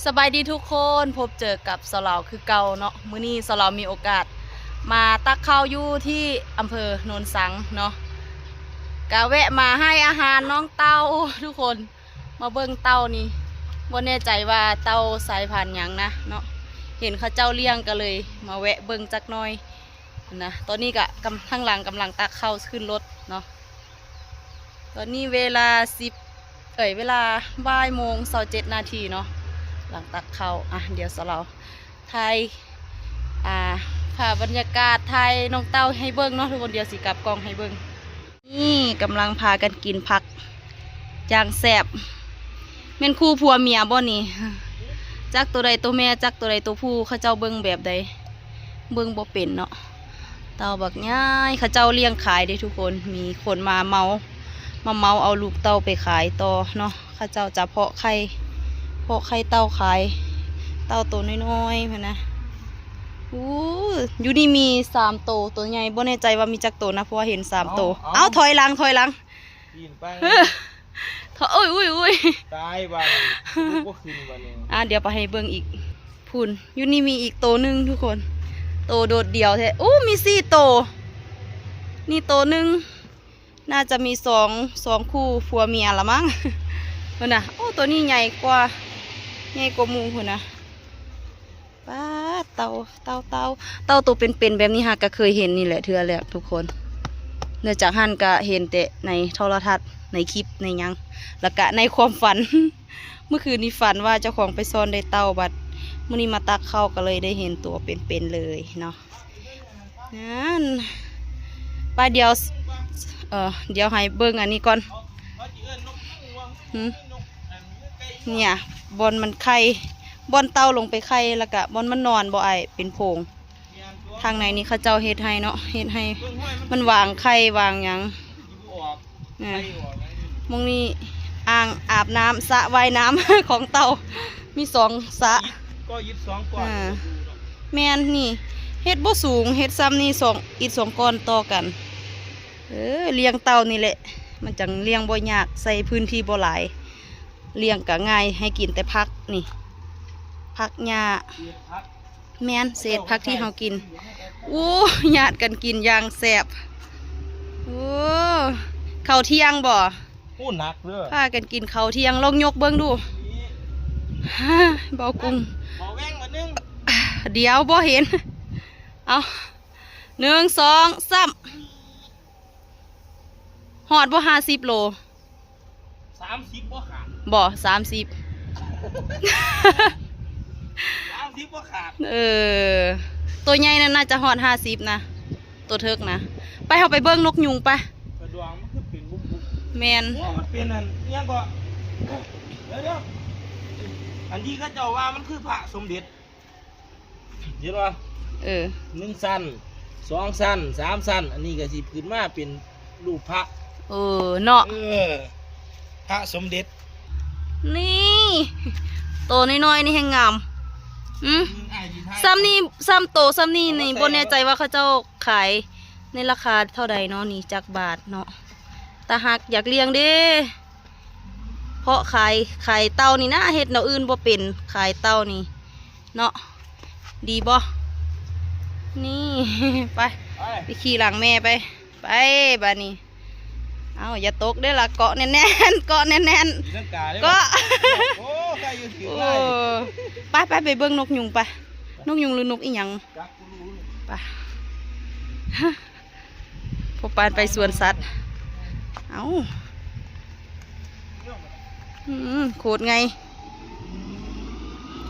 ສະບາຍດີທຸກຄົນ, ພົບເຈີກັບສາວລາວຄືເກົ່າເນາະ. ມື້ນີ້ສາວລາວມີໂອກາດມາຕັກເຂົ້າຢູ່ທີ່ອຳເພີໂນນສັງເນາະ, ກະແວະມາໃຫ້ອາຫານນ້ອງເຕົ່າທຸກຄົນ. ມາເບິ່ງເຕົ່ານີ້, ບໍ່ແນ່ໃຈວ່າເຕົ່າສາຍພັນຫຍັງນະເນາະ, ເຫັນເຂົາເຈົ້າລ້ຽງກະເລີຍມາແວະເບິ່ງຈັກໜ້ອຍນະ. ຕອນນີ້ກະກຳ ທາງຫຼັງກຳລັງຕັກເຂົ້າຂຶ້ນລົດເນາະ. ຕອນນີ້ເວລາສິບ ເອີຍ ເວລາບ່າຍໂມງຊາວເຈັດນາທີເນາະ. ຫຼັງຕັກເຂົ້າ ອ່ະ ດຽວສາວລາວຖ່າຍ ອ່າ ພາບບັນຍາກາດ ຖ່າຍນ້ອງເຕົ່າໃຫ້ເບິ່ງເນາະທຸກຄົນ. ດຽວຊິກັບກ້ອງໃຫ້ເບິ່ງ. ນີ້ກຳລັງພາກັນກິນຜັກຢ່າງແຊບ. ແມ່ນຄູ່ຜົວເມຍບໍ່ນີ້? ຈັກໂຕໃດໂຕແມ່ ຈັກໂຕໃດໂຕຜູ້? ເຂົາເຈົ້າເບິ່ງແບບໃດ? ເບິ່ງບໍ່ເປັນເນາະ. ເຕົ່າບັກໃຫຍ່ ເຂົາເຈົ້າລ້ຽງຂາຍເດ້ທຸກຄົນ. ມີຄົນມາເໝົາ ມາເໝົາເອົາລູກເຕົ່າໄປຂາຍຕໍ່ເນາະ. ເຂົາເຈົ້າຈະເພາະໄຂ່ ເພາະໄຂ່ເຕົ່າຂາຍ, ເຕົ່າໂຕນ້ອຍໆ ຫັ້ນນະ. ໂອ້ ຢູ່ນີ້ມີສາມໂຕ ໂຕໃຫຍ່. ບໍ່ແນ່ໃຈວ່າມີຈັກໂຕນະ ເພາະວ່າເຫັນສາມໂຕ. ເອົາ ເອົາ ເອົາ ຖອຍຫຼັງ ຖອຍຫຼັງ. ປີນໄປ ເຮີ ໂອ້ຍ ອຸ້ຍ ອຸ້ຍ ຕາຍບາດນີ້ ລຸກບໍ່ຂຶ້ນບາດນີ້. ອ່າ ດຽວໄປໃຫ້ເບິ່ງອີກ. ພຸ້ນ ຢູ່ນີ້ມີອີກໂຕໜຶ່ງທຸກຄົນ, ໂຕໂດດດ່ຽວແທ້. ໂອ້ ມີສີ່ໂຕ, ນີ້ໂຕໜຶ່ງ. ໜ້າຈະມີສອງ ສອງຄູ່ຜົວເມຍລະມັງ. ພຸ້ນນະ. ໂອ້ ໂຕນີ້ໃຫຍ່ກວ່າ ໃຫຍ່ກວ່າໝູ່ພຸ້ນນະ. ປາດ ເຕົ່າ ເຕົ່າ ເຕົ່າ ເຕົ່າໂຕເປັນໆແບບນີ້ຫາກະເຄີຍເຫັນນີ້ແຫຼະເທື່ອແລກທຸກຄົນ. ນອກຈາກຫັ້ນກະເຫັນແຕ່ໃນໂທລະທັດ ໃນຄລິບ ໃນຫຍັງ ລະກະໃນຄວາມຝັນ. ມື້ຄືນນີ້ຝັນວ່າເຈົ້າຂອງໄປຊ່ອນໄດ້ເຕົ່າ, ບັດມື້ນີ້ມາຕັກເຂົ້າກະເລີຍໄດ້ເຫັນຕົວເປັນໆເລີຍເນາະ. ນັ້ນ ໄປ ດຽວ ເອີ ດຽວໃຫ້ເບິ່ງອັນນີ້ກ່ອນ. ຫື ເນີ້ຍ ບ່ອນມັນໄຂ່ ບ່ອນເຕົ່າລົງໄປໄຂ່ ລະກະບ່ອນມັນນອນບໍ່ອ້າຍ ເປັນໂພງ. ທາງໃນນີ້ເຂົາເຈົ້າເຮັດໃຫ້ເນາະ, ເຮັດໃຫ້ມັນວາງໄຂ່ວາງຫຍັງ. ອ່າ ໝ່ອງນີ້ອ່າງອາບນ້ຳ ສະວ່າຍນ້ຳຂອງເຕົ່າ ມີສອງສະ. ກໍຍຶດສອງກ້ອນ ອ່າ ແມ່ນ. ນີ້ເຮັດບໍ່ສູງ ເຮັດຊ່ຳນີ້ ສອງ ອິດສອງກ້ອນຕໍ່ກັນ. ເອີ ລ້ຽງເຕົ່ານີ້ແຫຼະ ມັນຈັ່ງລ້ຽງບໍ່ຍາກ ໃຊ້ພື້ນທີ່ບໍ່ຫຼາຍ, ລ້ຽງກະງ່າຍ ໃຫ້ກິນແຕ່ຜັກນີ້ ຜັກຫຍ້າ. ແມ່ນ ເສດຜັກທີ່ເຮົາກິນ. ໂອ້ ຍາດກັນກິນຢ່າງແຊບ. ໂອ້ ເຂົ້າທ່ຽງບໍ່? ໂອ້ ໜັກເດີ. ພາກັນກິນເຂົ້າທ່ຽງ. ລອງຍົກເບິ່ງດູ. ນີ້ ເບົາກຸງ ເບົາແວງບາດໜຶ່ງ. ດຽວບໍ່ເຫັນ. ເອົາ ໜຶ່ງ ສອງ ສາມ. ຮອດບໍ່ ຫ້າສິບໂລ? ສາມສິບບໍ່ຂາດ. ບໍ່ ສາມສິບ. ສາມສິບບໍ່ຂາດ. ເອີ ໂຕໃຫຍ່ນັ້ນໜ້າຈະຮອດຫ້າສິບນະ ໂຕເຖິກນະ. ໄປ ເຮົາໄປເບິ່ງນົກຍຸງໄປ. ກະດວງມັນຄືເປັນບຸບໆ. ແມ່ນ. ໂອ້ ມັນເປັນອັນຫຍັງເກາະ? ດຽວໆ ອັນທີ່ເຂົາເຈົ້າວ່າມັນຄືພະສົມເດັດ. ເຫັນບໍ່? ເອີ ໜຶ່ງຊັ້ນ ສອງຊັ້ນ ສາມຊັ້ນ ອັນນີ້ກະຊິຂຶ້ນມາເປັນຮູບພະ. ເອີ ເນາະ. ເອີ ພະສົມເດັດ. ນີ້ ໂຕນ້ອຍໆນີ້ແຮງງາມ. ອື ອືມ ສ່ຳນີ້ ສ່ຳໂຕສ່ຳນີ້ນີ້ ບໍ່ແນ່ໃຈວ່າເຂົາເຈົ້າຂາຍໃນລາຄາເທົ່າໃດເນາະ ນີ້ຈັກບາດເນາະ. ຕາຮັກ ຢາກລ້ຽງເດ້ ເພາະຂາຍ ຂາຍເຕົ່ານີ້ນະ ເຮັດແນວອື່ນບໍ່ເປັນ ຂາຍເຕົ່ານີ້. ເນາະ ດີບໍ່? ນີ້ ໄປ ໄປ ໄປຂີ່ຫຼັງແມ່ໄປ ໄປບາດນີ້. ເອົາ ຢ່າຕົກເດີ້ລະ ເກາະແໜ້ນໆ ເກາະແໜ້ນໆ ຕີລັງກາເດີ້ ເກາະ. ໂອ້ ໄດ້ຢູ່ ຖືກຫຼາຍ. ໂອ້ ໄປ ໄປ ໄປເບິ່ງນົກຍຸງໄປ. ນົກຍຸງຫຼືນົກອີ່ຫຍັງ? ຈັກ ບໍ່ຮູ້. ໄປ. ພວກປານໄປສວນສັດ. ເອົ້າ ອືມ ໂຄດໃຫຍ່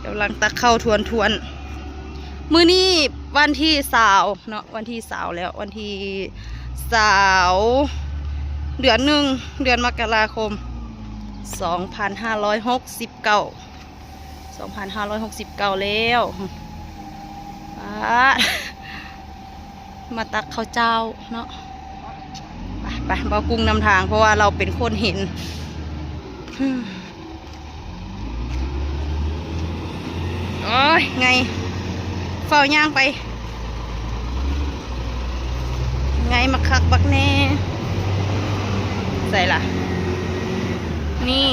ກຳລັງຕັກເຂົ້າຖ້ວນໆ. ມື້ນີ້ວັນທີຊາວເນາະ ວັນທີຊາວແລ້ວ ວັນທີຊາວ ເດືອນໜຶ່ງ ເດືອນມະກະລາຄົມ ສອງພັນຫ້າຮ້ອຍຫົກສິບເກົ້າ. ສອງພັນຫ້າຮ້ອຍຫົກສິບເກົ້າແລ້ວ. ປາດ ມາຕັກເຂົ້າເຈົ້າເນາະ. ໄປ ໄປ ເບົາກຸ້ງນຳທາງ ເພາະວ່າລາວເປັນຄົນເຫັນ. ໂອ້ຍ ໄງ ຟ້າວຍ່າງໄປ. ໄງ ບັກຄັກບັກແນ່. ໃສລະ? ນີ້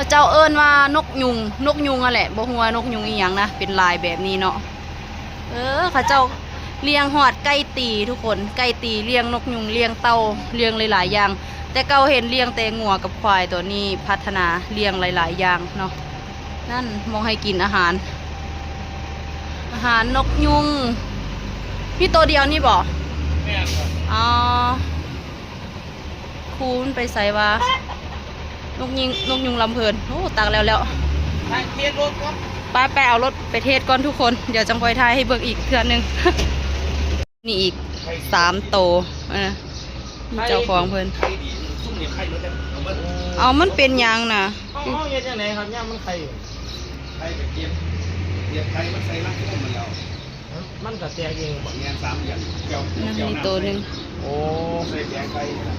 ເຂົາເຈົ້າເອີ້ນວ່ານົກຍຸງ, ນົກຍຸງຫັ້ນແຫຼະ, ບໍ່ຮູ້ວ່ານົກຍຸງອີ່ຫຍັງນະ, ເປັນລາຍແບບນີ້ເນາະ. ເອີ ເຂົາເຈົ້າລ້ຽງຮອດໄກ່ຕີທຸກຄົນ, ໄກ່ຕີ, ລ້ຽງນົກຍຸງ, ລ້ຽງເຕົ່າ, ລ້ຽງຫຼາຍໆຢ່າງ. ແຕ່ເກົ່າເຫັນລ້ຽງແຕ່ງົວກັບຄວາຍ, ຕອນນີ້ພັດທະນາລ້ຽງຫຼາຍໆຢ່າງເນາະ. ນັ້ນ ໝ່ອງໃຫ້ກິນອາຫານ, ອາຫານນົກຍຸງ. ມີໂຕດຽວນີ້ບໍ? ແມ່ນ. ອໍ ຄູມັນໄປໃສວະ? ນົກຍິງ, ນົກຍຸງລຳເພີນ. ໂອ້ ຕັກແລ້ວແລ້ວ. ໄປ ໄປເອົາລົດໄປເທສກ່ອນທຸກຄົນ, ດຽວຈັ່ງຄ່ອຍຖ່າຍໃຫ້ເບິ່ງອີກເທື່ອໜຶ່ງ. ນີ້ອີກສາມໂຕ. ເອີ ມີເຈົ້າຂອງເພິ່ນ. ເອົາ ມັນເປັນຫຍັງນະ? ເຮົາ ເຮົາເຮັດຈັ່ງໃດຄັບ ຍາມມັນໄຂ່? ໄຂ່ກໍເກັບ, ເກັບໄຂ່ມັນໃສ່ລັງໂຟມາແລ້ວ ມັນກໍແຕກເອງບໍ? ແມ່ນ ສາມເດືອນ. ແກ້ວ ແກ້ວນ້ຳໃສ່. ໂອ້ ໃສ່ແປງໄຂ່ນີ້ລະ.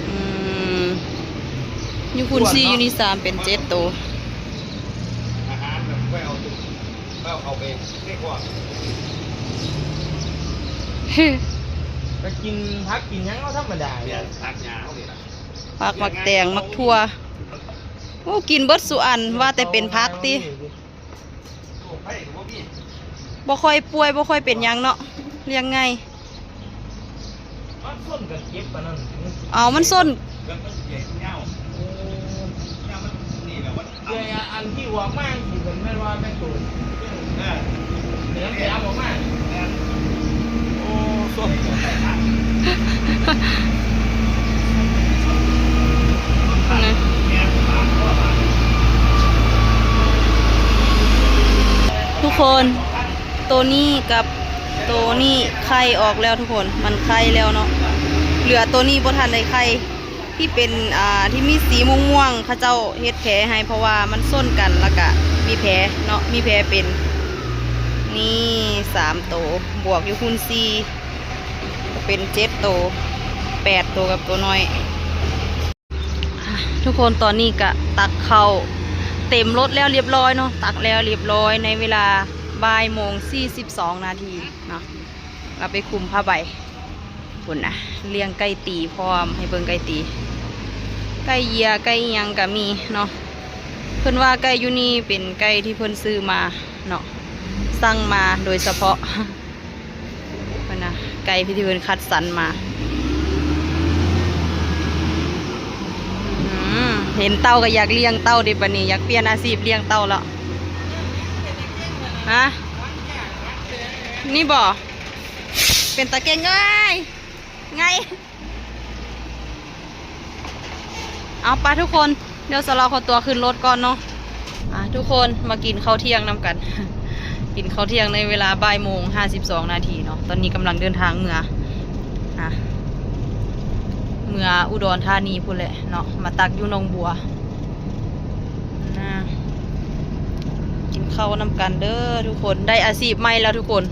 ອືມ ຢູ່ພຸ້ນສີ່ ຢູ່ນີ້ສາມ ເປັນເຈັດໂຕ. ອາຫານແບບໄວ້ເອົາ ເອົາເຂົ້າໄປໃນຄອກ ກໍກິນຜັກກິນຫຍັງເຮົາທຳມະດາ. ແມ່ນ ຜັກຫຍ້າເຮົານີ້ລະ. ຜັກ ໝາກແຕງ ໝາກຖົ່ວ. ໂອ້ ກິນເບິດສູ່ອັນ, ວ່າແຕ່ເປັນຜັກຕິ. ໂລກໄພກໍບໍ່ມີ. ບໍ່ຄ່ອຍປ່ວຍ ບໍ່ຄ່ອຍເປັນຫຍັງເນາະ, ລ້ຽງງ່າຍ. ມັນຊົນກັນເຈັບປານນັ້ນ. ເອົາ ມັນຊົນ. ແລ້ວມັນໃຫຍ່ຍາວ. ໂອ້ ຍາວມັນນີ້ແຫຼະ ມັນ ເອີ ອັນທີ່ອອກມາ ມັນຊິເປັນແມ່ນວ່າແມ່ນໂຕ ເອີ ເຫຼືອແຖມອອກມາ. ແມ່ນ. ໂອ້ ສົດ. ນະ ທຸກຄົນ, ໂຕນີ້ກັບໂຕນີ້ໄຂ່ອອກແລ້ວທຸກຄົນ, ມັນໄຂ່ແລ້ວເນາະ. ເຫຼືອໂຕນີ້ບໍ່ທັນໄດ້ໄຂ່. ທີ່ເປັນ ອ່າ ທີ່ມີສີມ່ວງໆ ເຂົາເຈົ້າເຮັດແພໃຫ້ ເພາະວ່າມັນຊົນກັນ ແລ້ວກະມີແພເນາະ, ມີແພເປັນ ນີ້ ສາມໂຕ, ບວກຢູ່ພຸ້ນສີ່ ເປັນເຈັດໂຕ, ແປດໂຕກັບໂຕນ້ອຍ. ທຸກຄົນ, ຕອນນີ້ກະຕັກເຂົ້າເຕັມລົດແລ້ວລຽບຮ້ອຍເນາະ, ຕັກແລ້ວລຽບຮ້ອຍໃນເວລາບ່າຍໂມງສີ່ສິບສອງນາທີເນາະ. ເອົາໄປຄຸມຜ້າໃບ. ພຸ້ນນະ, ລ້ຽງໄກ່ຕີພ້ອມ, ໃຫ້ເບິ່ງໄກ່ຕີ, ໄກ່ເຢຍ ໄກ່ອີ່ຫຍັງກະມີເນາະ. ເພິ່ນວ່າໄກ່ຢູ່ນີ້ເປັນໄກ່ທີ່ເພິ່ນຊື້ມາເນາະ, ສັ່ງມາໂດຍສະເພາະ. ພຸ້ນນະ, ໄກ່ທີ່ເພິ່ນຄັດສັນມາ. ອືມ ເຫັນເຕົ່າກໍຢາກລ້ຽງເຕົ່າເດ ບັດນີ້ ຢາກປ່ຽນອາຊີບລ້ຽງເຕົ່າແລ້ວ. ຮະ? ນີ້ບໍ? ເປັນຕາເກັ່ງເອີຍ ໄງ. ເອົາ ໄປທຸກຄົນ, ດຽວສາວລາວຂໍຕົວຂຶ້ນລົດກ່ອນເນາະ. ອ່າ ທຸກຄົນ ມາກິນເຂົ້າທ່ຽງນຳກັນ, ກິນເຂົ້າທ່ຽງໃນເວລາບ່າຍໂມງຫ້າສິບສອງນາທີເນາະ. ຕອນນີ້ກຳລັງເດີນທາງເມືອ ອ່າ ເມືອອຸດອນທານີພຸ້ນແຫຼະເນາະ, ມາຕັກຢູ່ໜອງບົວນະ. ກິນເຂົ້ານຳກັນເດີທຸກຄົນ, ໄດ້ອາຊີບໃໝ່ແລ້ວທຸກຄົນ,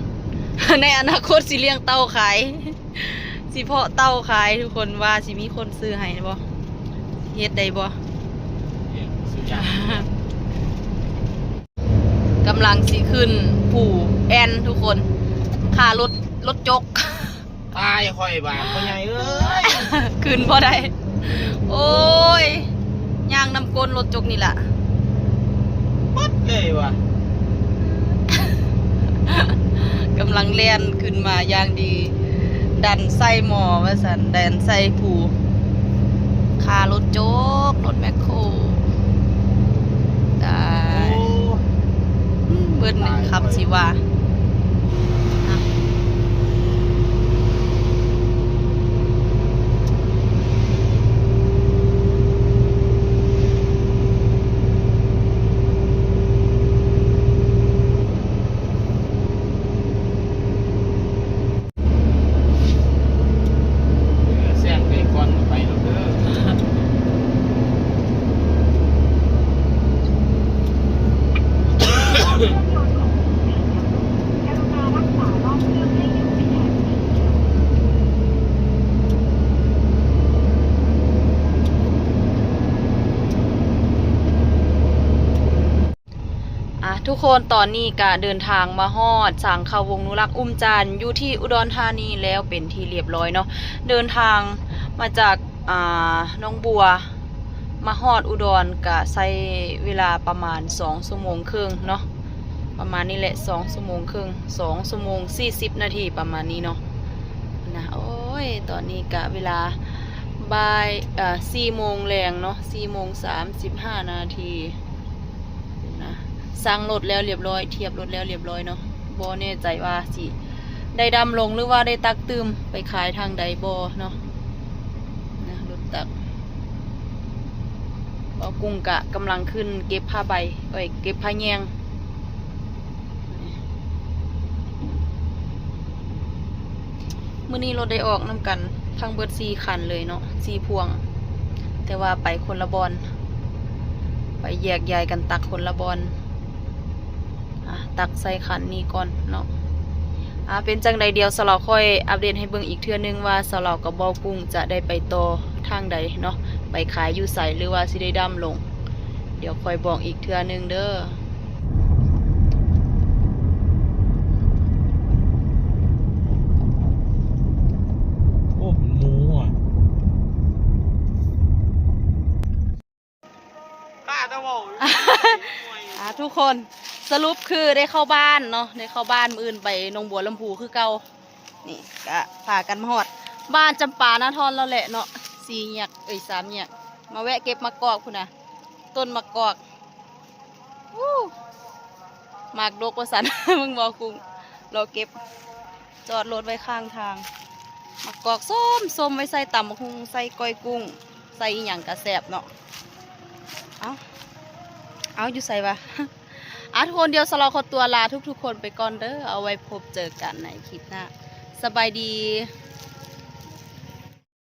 ໃນອະນາຄົດຊິລ້ຽງເຕົ່າຂາຍ. ຊິເພາະເຕົ່າຂາຍທຸກຄົນ, ວ່າຊິມີຄົນຊື້ໃຫ້ບໍ່? ເຮັດໄດ້ບໍ່? ກຳລັງຊິຂຶ້ນພູແອ່ນທຸກຄົນ, ຄ່າລົດ, ລົດຈົກ. ຕາຍຂ້ອຍບາດ ພໍ່ໃຫຍ່ເອີຍ. ຂຶ້ນບໍ່ໄດ້. ໂອ້ຍ ຍ່າງນຳກົ້ນລົດຈົກນີ້ລະ ເບິດເລີຍວ່າ. ກຳລັງແລ່ນຂຶ້ນມາຢ່າງດີ, ດັນໃສ່ໝໍວ່າຊັ້ນ, ດັນໃສ່ພູ, ຄ່າລົດຈົກ, ລົດແມັກໂຄ, ຕາຍ. ໂອ້ ເບິດໜຶ່ງຄຳຊິວ່າ. ແຊງເບຄອນໄປໂລດເດີ. ອ່າ ທຸກຄົນ, ຕອນນີ້ກະເດີນທາງມາຮອດສາງເຂົ້າວົງອະນຸລັກອຸ້ມຈານ ຢູ່ທີ່ອຸດອນທານີແລ້ວເປັນທີ່ລຽບຮ້ອຍເນາະ. ເດີນທາງມາຈາກ ອ່າ ໜອງບົວ ມາຮອດອຸດອນກະໃຊ້ເວລາປະມານສອງຊົ່ວໂມງເຄິ່ງເນາະ ປະມານນີ້ແຫຼະ ສອງຊົ່ວໂມງເຄິ່ງ ສອງຊົ່ວໂມງສີ່ສິບນາທີ ປະມານນີ້ເນາະ ນະ. ໂອ້ຍ ຕອນນີ້ກະເວລາບ່າຍ ເອີ ສີ່ໂມງແລງເນາະ ສີ່ໂມງສາມສິບຫ້ານາທີ ນະ. ສັ່ງລົດແລ້ວລຽບຮ້ອຍ ທຽບລົດແລ້ວລຽບຮ້ອຍເນາະ ບໍ່ແນ່ໃຈວ່າຊິໄດ້ດຳລົງ ຫຼືວ່າໄດ້ຕັກຕື່ມໄປຂາຍທາງໃດບໍ່ເນາະ ນະ. ລົດຕັກ ບ່າວກຸ້ງກະກຳລັງຂຶ້ນເກັບຜ້າໃບ ເອີຍ ເກັບຜ້າແຍງ. ມື້ນີ້ລົດໄດ້ອອກນຳກັນທັງເບິດສີ່ຄັນເລີຍເນາະ ສີ່ພວງ ແຕ່ວ່າໄປຄົນລະບ່ອນ ໄປແຍກຍ້າຍກັນຕັກຄົນລະບ່ອນ. ອ່ະ ຕັກໃສ່ຄັນນີ້ກ່ອນເນາະ. ອ່າ ເປັນຈັ່ງໃດ ດຽວສາວລາວຄ່ອຍອັບເດດໃຫ້ເບິ່ງອີກເທື່ອໜຶ່ງວ່າ ສາວລາວກັບບ່າວກຸ້ງຈະໄດ້ໄປຕໍ່ທາງໃດເນາະ ໄປຂາຍຢູ່ໃສ ຫຼືວ່າຊິໄດ້ດຳລົງ ດຽວຄ່ອຍບອກອີກເທື່ອໜຶ່ງເດີ. ໂອ້ ເປັນໝູອະ. ຂ້າແຕ່ເວົ້າຢູ່ ອ່າ ທຸກຄົນ ສະຫຼຸບຄືໄດ້ເຂົ້າບ້ານເນາະ ໄດ້ເຂົ້າບ້ານ ມື້ອື່ນໄປໜອງບົວລຳພູຄືເກົ່າ. ນີ້ກະພາກັນມາຮອດບ້ານຈຳປານາທອນແລ້ວແຫຼະເນາະ ສີ່ແຍກ ເອີຍ ສາມແຍກ ມາແວະເກັບໝາກກອກພຸ້ນນະ ຕົ້ນໝາກກອກ. ອູ້ ໝາກດົກວ່າຊັ້ນ ເບິ່ງບໍ່ກຸ້ງ ລໍເກັບ ຈອດລົດໄວ້ຂ້າງທາງ. ໝາກກອກສົ້ມໆ ໄວ້ໃສ່ຕຳບັກຫຸ່ງ ໃສ່ກ້ອຍກຸ້ງ ໃສ່ອີ່ຫຍັງກະແຊບເນາະ. ເອົ້າ ເອົ້າ ຢູ່ໃສວະ? ອ່ະ ທຸກຄົນ ດຽວສາວລາວຂໍຕົວລາທຸກໆຄົນໄປກ່ອນເດີ ເອົາໄວ້ພົບເຈີກັນໃນຄລິບໜ້າ. ສະບາຍດີ.